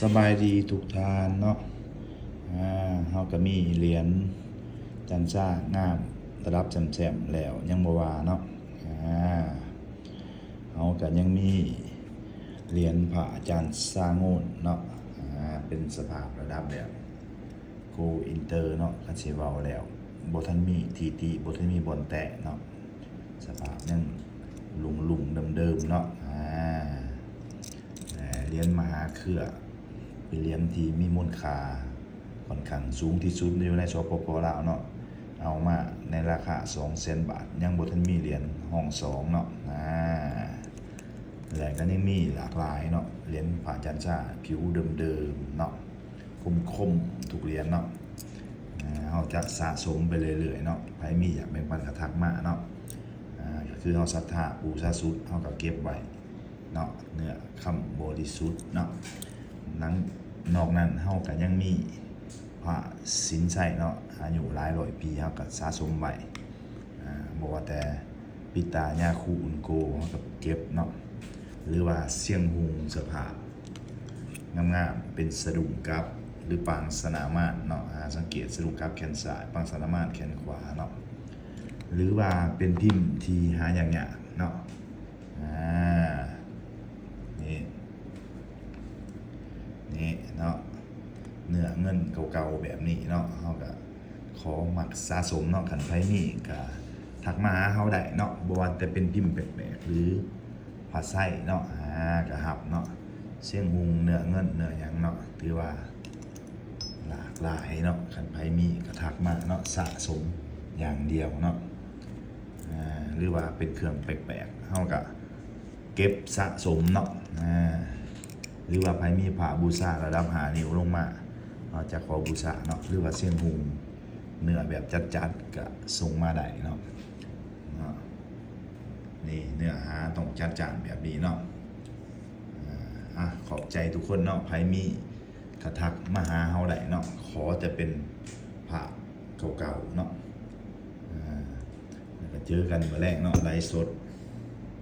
ສະບາຍດີທຸກທ່ານເນາະ ອາ ເຮົາກະມີຫຼຽນຈັນຊາງາມ ຕະດັບແຊມໆແລ້ວ ຍັງບໍ່ວ່າເນາະ ອາ ເຮົາກະຍັງມີຫຼຽນພະອາຈານຊາໂງນເນາະ ອາ ເປັນສະພາບລະດັບແບບ ໂກອິນເຕີເນາະ ຄັນຊິເວົ້າແລ້ວ ບໍ່ທັນມີທີ່ຕິ ບໍ່ທັນມີບ່ອນແຕະເນາະ ສະພາບຍັງລຸງໆເດີມໆເນາະ ອາ ແລະ ຫຼຽນມະຫາເຄືອ ເປັນຫຼຽນທີ່ມີມູນຄ່າຂ້ອນຂ້າງສູງທີ່ສຸດຢູ່ໃນ ສປປ ລາວເນາະ ເອົາມາໃນລາຄາສອງແສນບາດ ຍັງບໍ່ທັນມີຫຼຽນຮອງສອງເນາະ ອາ ແລະ ກະຍັງມີຫຼາກຫຼາຍເນາະ ຫຼຽນພະຈັນຊາຜິວເດີມໆເນາະ ຄົມໆທຸກຫຼຽນເນາະ ອາ ເຮົາຈະສະສົມໄປເລື້ອຍໆເນາະ ໃຜມີຢາກແບ່ງປັນກະທັກມາເນາະ ອາ ກະຄືເຮົາສັດທາປູຊາສຸດ ເຮົາກະເກັບໄວ້ເນາະ ເນື້ອຄຳບໍລິສຸດເນາະ ນອກນັ້ນເຮົາກະຍັງມີພະສິນໄຊເນາະ ອາຍຸຫຼາຍຮ້ອຍປີ ເຮົາກະສະສົມໄວ້ ອາ ບໍ່ວ່າແຕ່ປິດຕາຍາຄູອຸນໂກ ເຮົາກະເກັບເນາະ ຫຼືວ່າຊຽງຮຸງ ສະພາບງາມໆ ເປັນສະດຸ້ງກັບ ຫຼືປາງສະໜາມານເນາະ ອາ ສັງເກດສະດຸ້ງກັບແຂນຊ້າຍ ປາງສະໜາມານແຂນຂວາເນາະ ຫຼືວ່າເປັນພິມທີ່ຫາຍາກໆເນາະ ອາ ນີ້ ນີ້ເນາະ ເນື້ອເງິນເກົ່າໆແບບນີ້ເນາະ ເຮົາກະ ຂໍມັກສະສົມເນາະ ຄັນໃຜມີກະທັກມາຫາເຮົາໄດ້ເນາະ ບໍ່ວ່າແຕ່ເປັນພິມແປກໆ ຫຼືພະໄຊເນາະ ອາ ກະຮັບເນາະ ຊຽງຮຸງ ເນື້ອເງິນ ເນື້ອຫຍັງເນາະ ຖືວ່າຫຼາກຫຼາຍເນາະ ຄັນໃຜມີກະທັກມາເນາະ ສະສົມຢ່າງດຽວເນາະ ອາ ຫຼືວ່າເປັນເຄື່ອງແປກໆ ເຮົາກະ ເກັບສະສົມເນາະ ອາ ຫຼືວ່າໃຜມີພະບູຊາລະດັບຫ້ານິ້ວລົງມາ ເຮົາຈະຂໍບູຊາເນາະ ຫຼືວ່າຊຽງຮຸງເນື້ອແບບຈັດໆ ກະສົ່ງມາໄດ້ເນາະ ເນາະ ນີ້ເນື້ອຫາຕ້ອງຈັດຈ້ານແບບນີ້ເນາະ ອາ ຂອບໃຈທຸກຄົນເນາະ ໃຜມີ ກະທັກມາຫາເຮົາໄດ້ເນາະ ຂໍແຕ່ເປັນພະເກົ່າໆເນາະ ອາ ແລ້ວກະເຈີກັນມື້ແລງເນາະ ໄລຟ໌ສົດ